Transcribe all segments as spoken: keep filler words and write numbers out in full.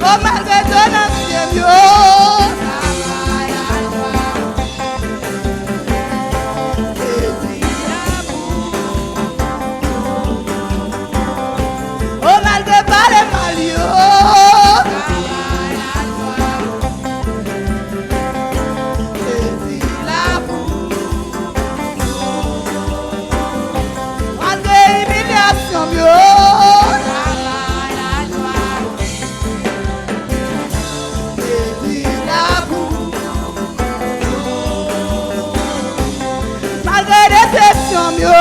O malgre do nan zye m yo. O malgre pale mal yo. Jezi la pou. Malgre imilyasyon m yo. Jezi la pou. Malgre desepsyon m yo.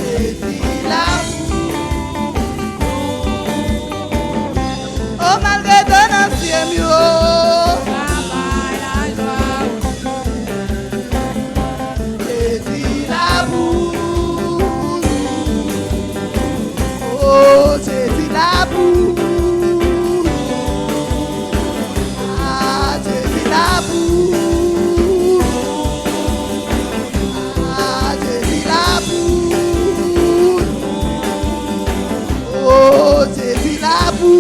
Jezi la pou. O malgre do nan zye m yo. Jezi la pou. O Jezi la pou. A Jezi la pou. A Jezi la pou. O Jezi la pou.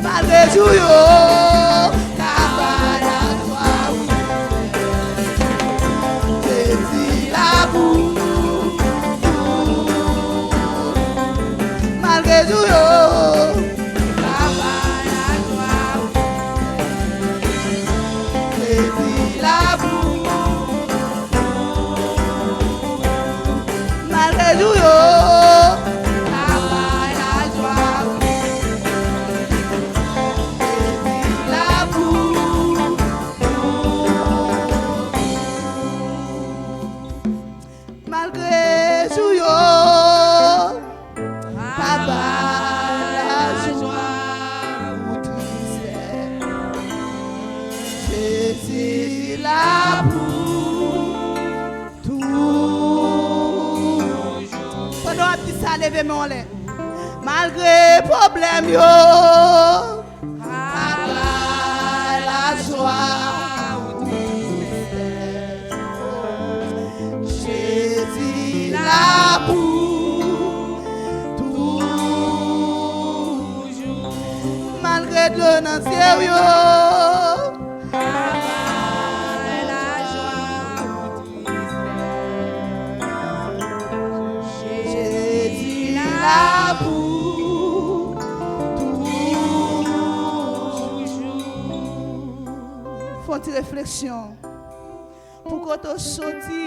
Malgre jou yo. Jezi la pou. Malgre jou yo. Jezi la pou. Malgre jou yo. Jezi la pou. Malgre jou yo pa bay lajwa ou tristès, Jezi la pou toujou. Pandan w ap di sa, leve men w anlè. Malgre pwoblèm yo. Apa lajwa ou tristès, Jezi la pou toujou. Malgre dlo nan zye w yo. Apa lajwa ou Jezi la pou toujou. Fè yon ti refleksyon. Pou kote w soti.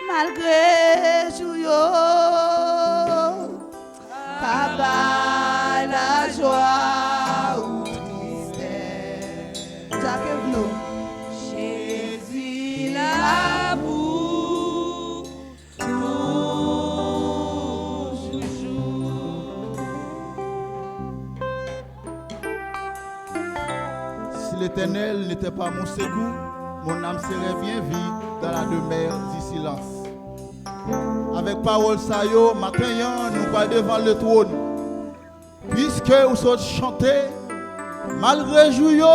Malgre jou yo. Pa bay lajwa ou tristès. Dyak Evno. Jezi la pou toujou. Si l'Éternel n'était pas mon secours, mon âme serait bien vide dans la demeure du silence. Avèk pawòl sa yo, maten an, nou pral devan letwòn. Piske ou sot chante, malgre jou yo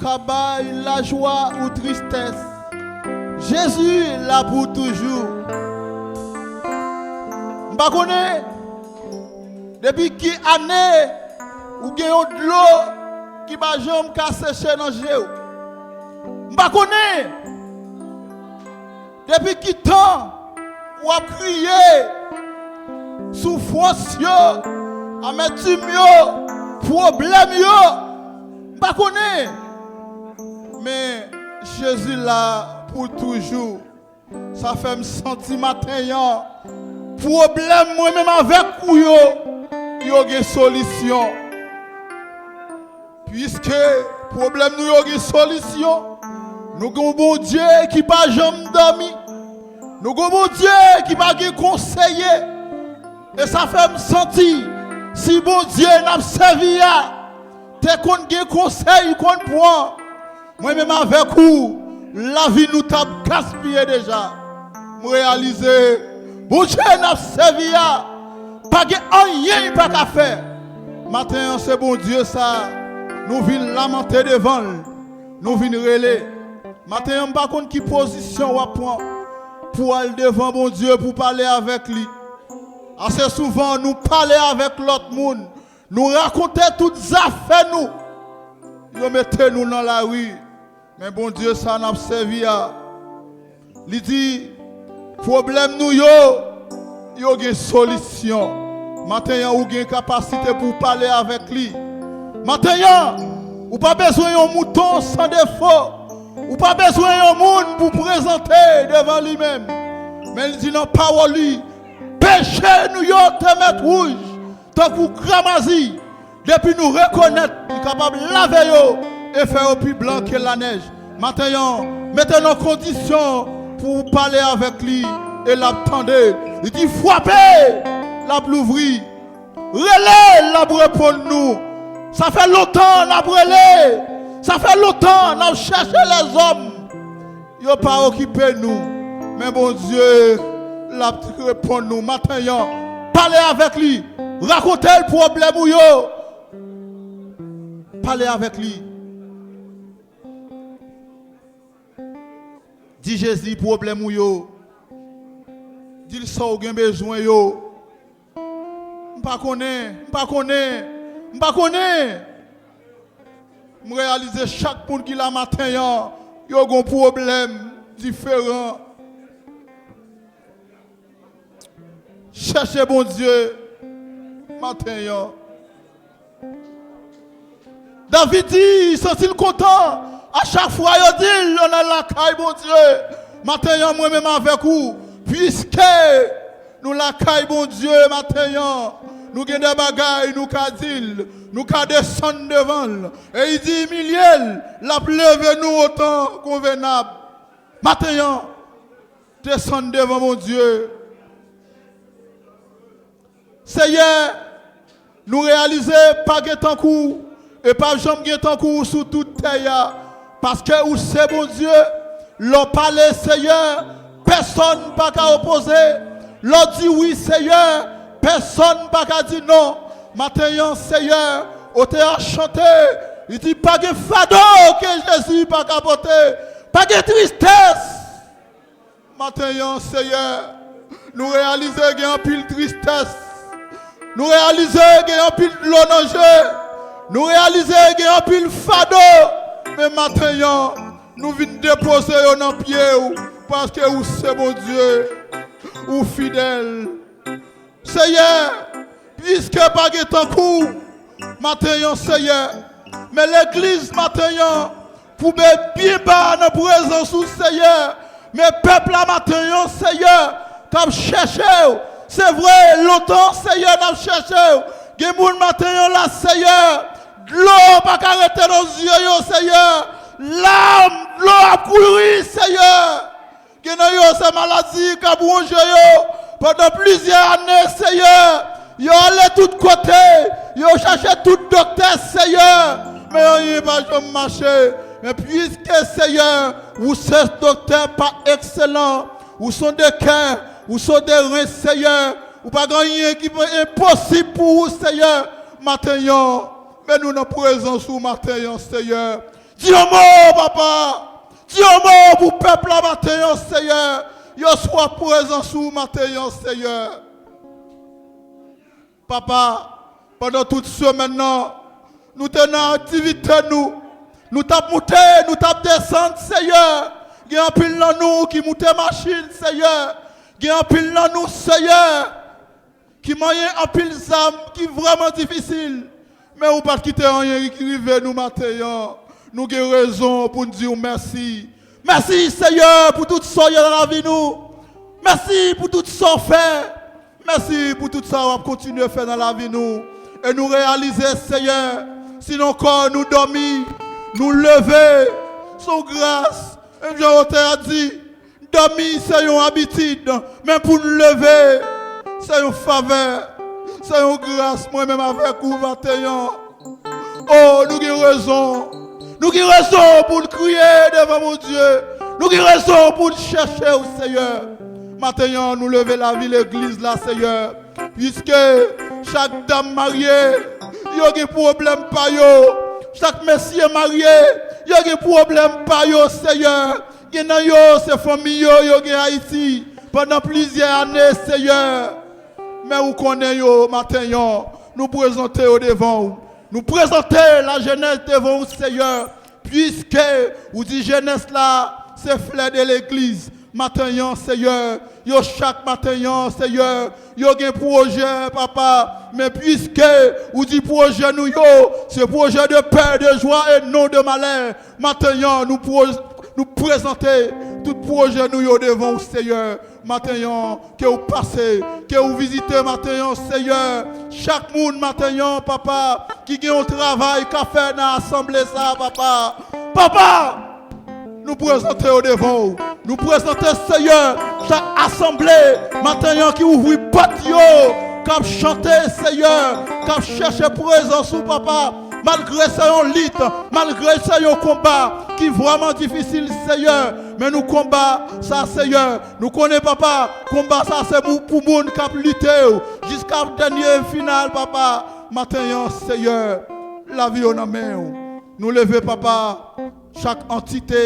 ka bay lajwa ou tristès, Jezi la pou toujou. M pa konnen depi ki ane ou gen yon dlo ki pa janm ka seche nan je w. M pa konnen depi ki tan w ap kriye soufrans yo, amètim yo, pwoblèm yo. M pa konnen, men Jezi la pou toujou. Sa fè m santi maten an, pwoblèm mwen menm avèk ou yo, yo gen solisyon. Piske pwoblèm nou yo gen solisyon, nou gen yon Bondye ki pa janm dòmi, nou gen yon Bondye ki pa gen konseye. E sa fè m santi, si Bondye n ap sèvi a te konn gen konsèy konn pran, mwen menm avèk ou, lavi nou t ap gaspiye deja. M reyalize, Bondye n ap sèvi a, pa gen anyen li pa ka fè. Maten an, se Bondye sa, nou vin lamante devan l. Nou vin rele. Maten an, m pa konn ki pozisyon w ap pran pou w al devan Bondye, pou w pale avèk li. Ase souvan, nou pale avèk lòt moun, nou rakonte tout zafè nou. Yo mete nou nan lari. Men Bondye sa n ap sèvi a, li di, pwoblèm nou yo, yo gen solisyon. Maten an, ou gen kapasite pou w pale avèk li. Maten an, ou pa bezwen yon mouton san defo. Ou pa bezwen yon moun pou prezante devan li menm. Men li di nan pawòl li, peche nou yo te mèt wouj tankou kramazi. Depi nou rekonèt li kapab lave yo e fè yo pi blan ke lanèj. Maten an, mete nan kondisyon pou w pale avèk li e l ap tande. Li di, frape, l ap louvri. Rele, l ap reponn nou. Sa fè lontan n ap rele. Sa fè lontan n ap chèche lèzòm. Yo pa okipe nou. Men Bondye, l ap reponn nou. Maten an, pale avèk li. Rakonte l pwoblèm ou yo. Pale avèk li. Di Jezi pwoblèm ou yo. Di l sa w gen bezwen yo. M pa konnen, m pa konnen, m pa konnen. M reyalize chak moun ki la maten an, yo gon pwoblèm diferan. Chèche Bondye maten an. David di, li santi l kontan. A chak fwa yo di l, ann al lakay Bondye. Maten an, mwen menm avèk ou, piske nou lakay Bondye maten an, nou gen de bagay nou ka di l, nou ka desann devan l. E li di, imilye l, l ap leve nou otan konvenab. Maten an, desann devan Bondye. Seyè, nou reyalize pa gen tankou w, e p ap janm gen tankou w sou tout tè a, paske ou se Bondye. Lè w pale, Seyè, pèsonn pa ka opoze. Lè w di wi, Seyè, pèsonn pa ka di non. Maten an, Seyè, otè a chante, li di, pa gen fado ke Jezi pa ka pote, pa gen tristès. Maten an, Seyè, nou reyalize gen anpil tristès. Nou reyalize gen anpil dlo nan je. Nou reyalize gen anpil fado. Men maten an, nou vin depoze yo nan pye w, paske ou se Bondye, ou fidèl. Seyè, piske pa gen tankou w maten an, Seyè, men legliz maten an koube byen ba nan prezans ou, Seyè, men pèp la maten an, Seyè, k ap chèche w. Se vre, lontan, Seyè, n ap chèche w. Gen moun maten an la, Seyè, dlo pa ka rete nan zye yo, Seyè. Lam, dlo ap kouri, Seyè. Gen nan yo se maladi k ap wonje yo pandan plizyè ane, Seyè. Yo ale tout kote, yo chache tout doktè, Seyè. Men anyen pa janm mache. Men piske, Seyè, ou se doktè pa ekselan, ou se de kè, ou se de ren, Seyè. Ou pa gen anyen ki enposib pou ou, Seyè. Maten an, men nou nan prezans ou maten an, Seyè. Di yon mo, papa. Di yon mo pou pèp la maten an, Seyè. Yo swaf prezans ou maten an, Seyè. Papa, pandan tout semèn nan, nou te nan aktivite nou. Nou t ap moute, nou t ap desann, Seyè. Gen anpil nan nou ki moute machin, Seyè. Gen anpil nan nou, Seyè, ki manyen anpil zam ki vrèman difisil. Men ou pa t kite anyen ki rive nou maten an. Nou gen rezon pou n di w mèsi. Mèsi, Seyè, pou tout sa w ye nan lavi nou. Mèsi pou tout sa w fè. Mèsi pou tout sa w ap kontinye fè nan lavi nou. E nou reyalize, Seyè, sinon kò nou dòmi, nou leve. Se yon gras. Menm jan otè a di, dòmi se yon abitid, men pou n leve, se yon favè, se yon gras, mwen menm avèk ou maten an. O, nou gen rezon. Nou gen rezon pou n kriye devan Bondye. Nou gen rezon pou n chèche w, Seyè. Maten an, nou leve lavi legliz la, Seyè. Piske chak dam marye, yo gen pwoblèm pa yo. Chak mesye marye, Yo gen pwoblèm pa yo, Seyè. Gen nan yo, se fanmi yo, yo gen Ayiti pandan plizyè ane, Seyè. Men ou konnen yo, maten an. Nou prezante yo devan ou. Nou prezante lajenès devan ou, Seyè. Piske ou di jenès la, se flè de legliz. Maten an, Seyè, yo chak maten an, Seyè, yo gen pwojè, papa. Men piske ou di pwojè nou yo, se pwojè de pè, de jwa e non de malè. Maten an, nou pwo-, nou prezante tout pwojè nou yo devan ou, Seyè. Maten an, ke ou pase, ke ou vizite maten an, Seyè. Chak moun maten an, papa, ki gen yon travay k ap fè nan asanble sa, papa. Papa! Nou prezante yo devan ou. Nou prezante, Seyè, chak asanble maten an ki ouvri pòt yo, k ap chante, Seyè, k ap chèche prezans ou, papa. Malgre se yon lit, malgre se yon konba ki vrèman difisil, Seyè, men nou konba sa, Seyè. Nou konnen, papa, konba sa se pou, pou moun k ap lite yo jiska dènye final, papa. Maten an, Seyè, lavi yo nan men ou. Nou leve, papa, chak antite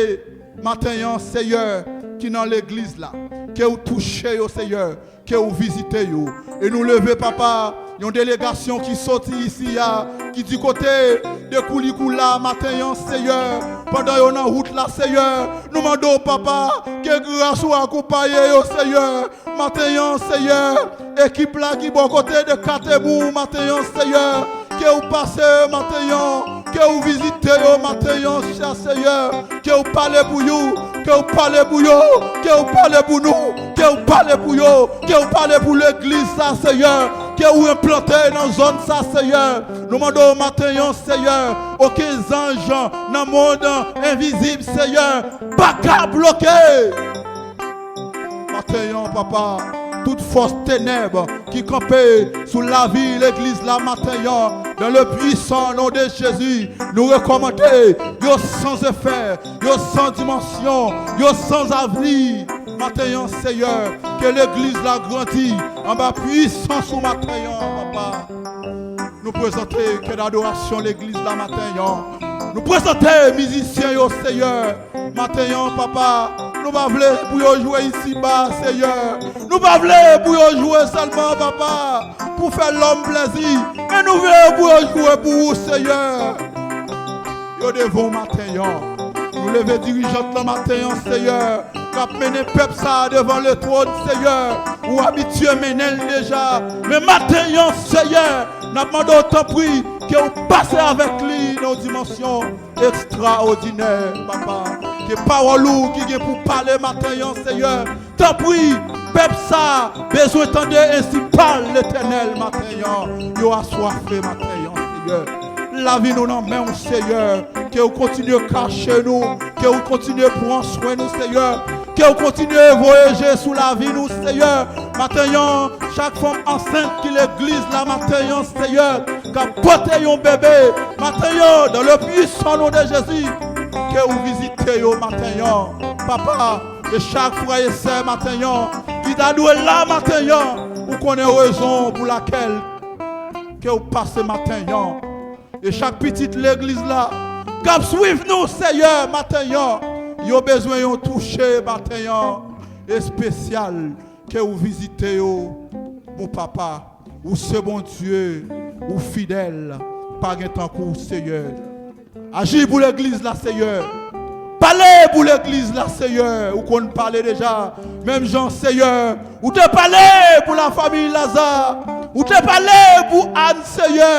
maten an, Seyè, ki nan legliz la, ke ou touche yo, Seyè, ke ou vizite yo. E nou leve, papa, yon delegasyon ki soti isi a, ki di kote de Koulikoula maten an, Seyè, pandan yo nan wout la, Seyè, nou mande w, papa, ke gras ou akonpaye yo, Seyè. Maten an, Seyè, ekip la ki bò kote de Katebou maten an, Seyè, ke ou pase maten an, ke ou vizite yo maten an, chè Seyè, ke ou pale pou yo, ke ou pale pou yo, ke ou pale pou nou, ke ou pale pou yo, ke ou pale pou legliz sa, Seyè, ke ou enplante nan zòn sa, Seyè. Nou mande w maten an, Seyè, okenn zanj nan mond envizib, Seyè, pa ka bloke. Maten an, papa, tout fòs tenèb ki kanpe sou lavi legliz la maten an, dans le puissant nom de Jésus, nou rekòmande yo san efè, yo san dimansyon, yo san avni. Maten an, Seyè, ke legliz la grandi anba pwisans ou maten an, papa. Nou prezante kè dadorasyon legliz la maten an. Nou prezante mizisyen yo, Seyè. Maten an, papa, nou pa vle pou yo jwe isiba, Seyè. Nou pa vle pou yo jwe sèlman, papa, pou fè lòm plezi. Men nou vle pou yo jwe pou ou, Seyè. Yo devan w maten an. Nou leve dirijant lan maten an, Seyè, k ap mennen pèp sa a devan letwòn, Seyè. Ou abitye mennen l deja. Men maten an, Seyè, n ap mande w tanpri ke ou pase avèk li nan yon dimansyon ekstraòdinè, papa. Ke pawòl ou ki gen pou pale maten an, Seyè, tanpri, pèp sa a bezwen tande ensi pale Letènèl maten an. Yo aswafe maten an, Seyè. Lavi nou nan men w, Seyè. Ke ou kontinye kache nou, ke ou kontinye pran swen nou, Seyè. Ke ou kontinye voye je sou lavi nou, Seyè. Maten an, chak fanm ansent ki legliz la maten an, Seyè, k ap pote yon bebe, maten an, dans le puissant nom de Jésus, ke ou vizite yo maten an. Papa, e chak frè e sè maten an ki ta dwe la maten an, ou konnen rezon pou lakèl ke ou pase maten an. E chak pitit legliz la k ap swiv nou, Seyè, maten an, yo bezwen yon touche maten an espesyal, ke ou vizite yo, bon papa. Ou se Bondye, ou fidèl, pa gen tankou w, Seyè. Aji pou legliz la, Seyè. Pale pou legliz la, Seyè. Ou konn pale deja. Menm jan, Seyè, ou te pale pou lafanmi Laza. Ou te pale pou Ann, Seyè.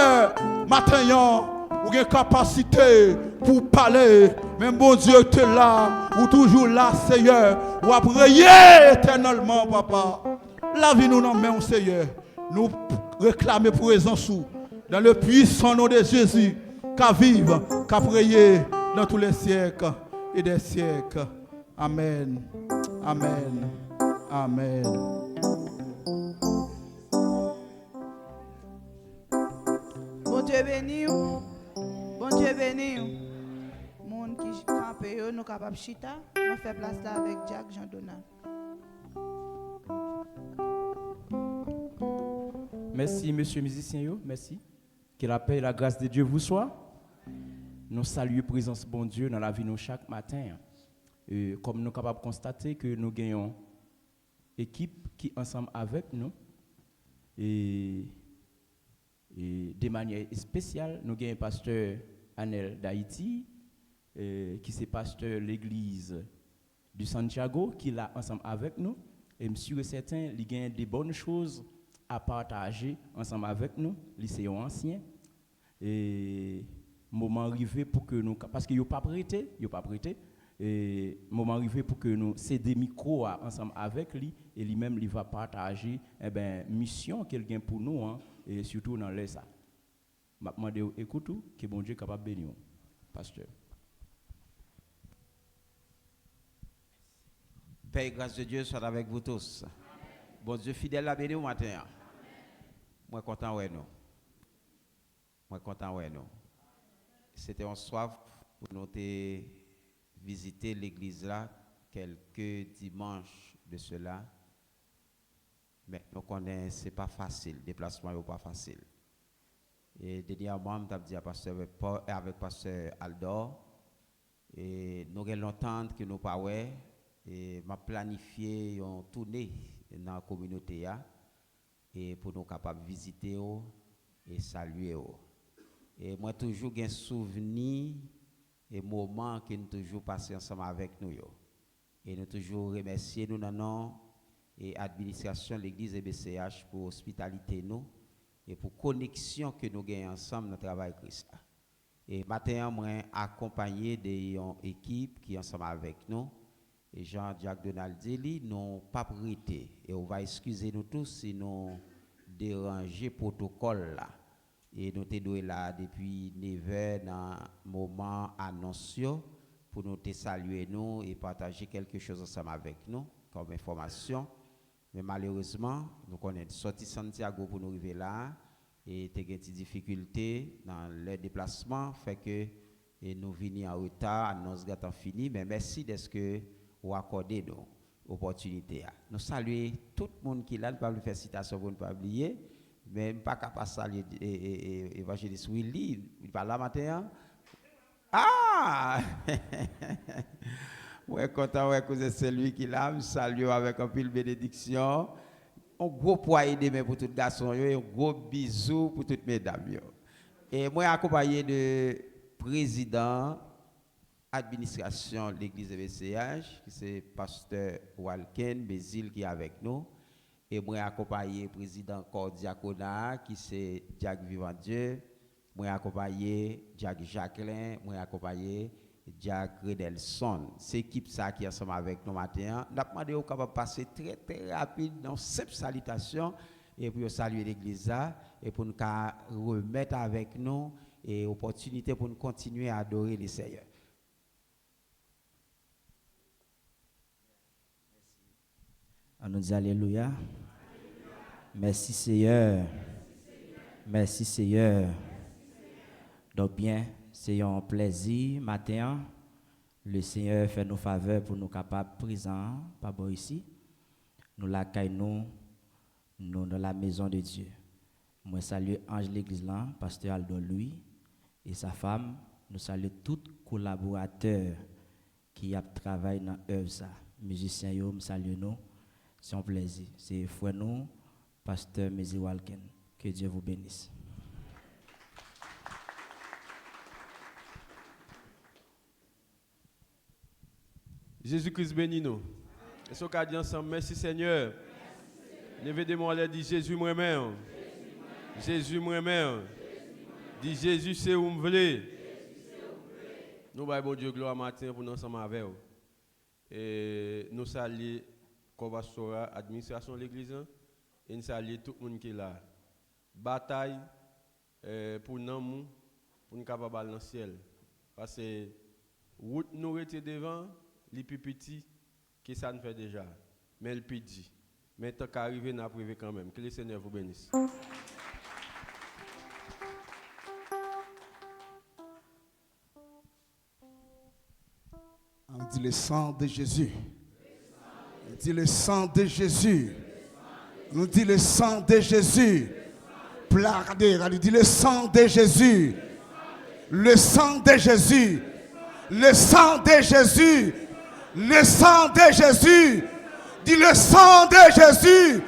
Maten an, ou gen kapasite pou w pale. Menm Bondye te la, ou toujou la, Seyè. W ap reye etènèlman, papa. Lavi nou nan men w, Seyè. Nou reklame prezans ou dans le puissant nom de Jésus, k ap viv, k ap reye dans tous les siècles et des siècles. Amèn. Amèn. Amèn. Bondye beni w. Bondye beni w. Moun ki kanpe yo, nou kapab chita. Mwen fè plas la avèk Jack Jean Donald. Mèsi, mesye mizisyen yo. Mèsi. Que la paix et la grâce de Dieu vous soit. Nou salye prezans Bondye nan lavi nou chak maten. E, kòm nou kapab konstate ke nou gen yon ekip ki ansanm avèk nou, e, e de manyè espesyal, nou gen pastè Anel Dayiti, e, ki se pastè legliz de Santiago, ki la ansanm avèk nou. E m si e sèten, li gen de bòn choz a pataje ansanm avèk nou. Li se yon ansyen. E moman rive pou ke nou ka, paske yo p ap rete, yo p ap rete. E moman rive pou ke nou sede mikwo a ansanm avèk li, e li menm li va pataje, enben, misyon ke l gen pou nou an, e sitou nan lè sa. M ap mande w ekout ou, ke Bondye kapab beni w, pastè. Paix et grâce de Dieu soit avec vous tous. Bondye fidèl la beni w maten an. Mwen kontan wè nou. Mwen kontan wè nou. Se te yon swaf pou nou te vizite legliz la kèlke dimanch de sela. Men nou konnen se pa fasil, deplasman yo pa fasil. E dènyèman, m t ap di a pastè Paul, avèk pastè Aldor, e nou gen lontan ke nou pa wè, e m ap planifye yon toune nan kominote a, e pou nou kapab vizite w e salye w. E mwen toujou gen souvni e moman ke n toujou pase ansanm avèk nou yo. E nou toujou remèsye nou nan non e administrasyon legliz E B C H pou ospitalite nou e pou koneksyon ke nou genyen ansanm nan travay Kris la. E maten an, mwen akonpaye de yon ekip ki ansanm avèk nou. E jan Dyak Donald di li, nou p ap rete. E w va eskize nou tou si nou deranje pwotokòl la. E nou te dwe la depi nevè nan moman anons yo pou nou te salye nou e pataje kèlke choz ansanm avèk nou kòm enfòmasyon. Men malerezman, nou konnen sòti Santiago pou nou rive la a, e te gen ti difikilte nan lè deplasman, fè ke, e nou vini an reta, anons gentan fini, men mèsi dèske ou akòde nou opòtinite a. Nou salye tout moun ki la, nou pa vle fè sitasyon pou nou pa bliye, men m pa ka pa salye, e, e, e, Evanjelis Willy, li pa la maten an. Ah! Mwen kontan wè kouzen Saint Louis ki la, m salye w avèk anpil benediksyon. Yon gwo pwaye de men pou tout gason yo, yon gwo bizou pou tout medam yo. E mwen akonpaye de prezidan administrasyon legliz E B C H, ki se pastè Walken Bezil ki avèk nou. E mwen akonpaye prezidan kò dyakona a, ki se Dyak Vivandye. Mwen akonpaye Dyak Jacquelin, mwen akonpaye Dyak Renelson. Se ekip sa ki ansanm avèk nou maten an. N ap mande yo kapab pase trè, trè rapid nan yon senp salitasyon, e pou yo salye legliz la, e pou n ka remèt avèk nou, e opòtinite pou n kontinye adore Lesenyè. Ann nou di alelouya. Mèsi, Seyè. Mèsi, Seyè. Donk, byen, se yon plèzi maten an. Lesenyè fè nou favè pou nou kapab prezan pa bò isi. Nou lakay nou, nou dans la maison de Dieu. Mwen salye anj legliz lan, pastè Aldo Louis, e sa fam. Nou salye tout kolaboratè ki ap travay nan èv sa. Mizisyen yo, m salye nou. Se yon plèzi. Se frè nou, pastè Mezi Walken. Que Dieu vous bénisse. Jezi Kris beni nou. Èske w ka di ansanm, mèsi Senyè? Leve de men w anlè, di, Jezi, m renmen w. Jezi, m renmen w. Di, Jezi, se ou m vle. Nou bay Bondye glwa maten an pou nou ansanm avè w. E nou salye kò pastora, administrasyon legliz lan, e n salye tout moun ki la. Batay, eh, pou nanm ou, pou n kapab al nan syèl. Paske wout nou rete devan, li pi piti ke sa n fè deja. Men l pi di. Men tan ka rive, n ap rive kanmenm. Que le Seigneur vous bénisse. Ann di, le sang de Jésus. Ann di, le sang de Jésus. Nou di, le sang de Jésus. Plakade, ann di, le sang de Jésus. Le sang de Jésus. Le sang de Jésus. Le sang de Jésus. Dis le sang de Jésus.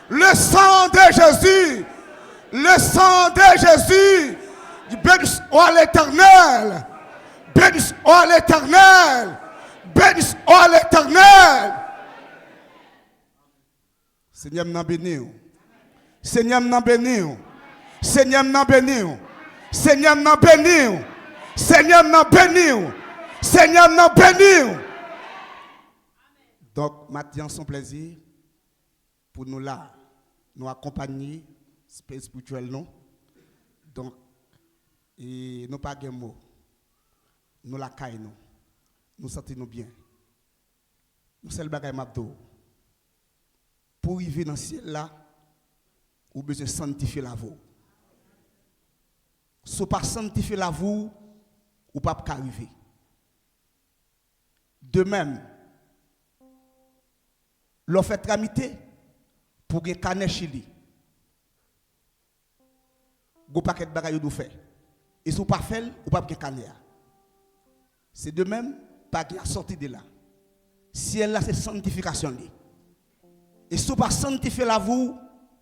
Le sang de Jésus. Le sang de Jésus. Dis, béni soit l'Éternel. Béni soit l'Éternel. Béni soit l'Éternel. Senyè m nan beni w. Senyè m nan beni w. Senyè m nan beni w. Senyè m nan beni w. Senyè m nan beni w. Senyè m nan beni w. Donk, maten an se yon plèzi pou nou la. Nou akonpaye espirityèl nou. Donk, e nou pa gen mo. Nou lakay nou. Nou santi nou byen. Yon sèl bagay m ap di w. Pou w rive nan syèl la, ou bezwen sanntifye lavi w. Si w pa sanntifye lavi w, ou p ap ka rive. De menm, lè w fè tramite, pou w gen kanè Chili. Gon pakèt bagay yo dwe fè. E si w pa fè l, ou p ap gen kanè a. Se de menm, pa gen asòti de la. Syèl la se sanntifikasyon li. E si w pa sanntifye lavi w,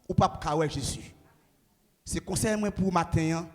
ou p ap ka wè Jezi. Se konsèy mwen pou w maten an,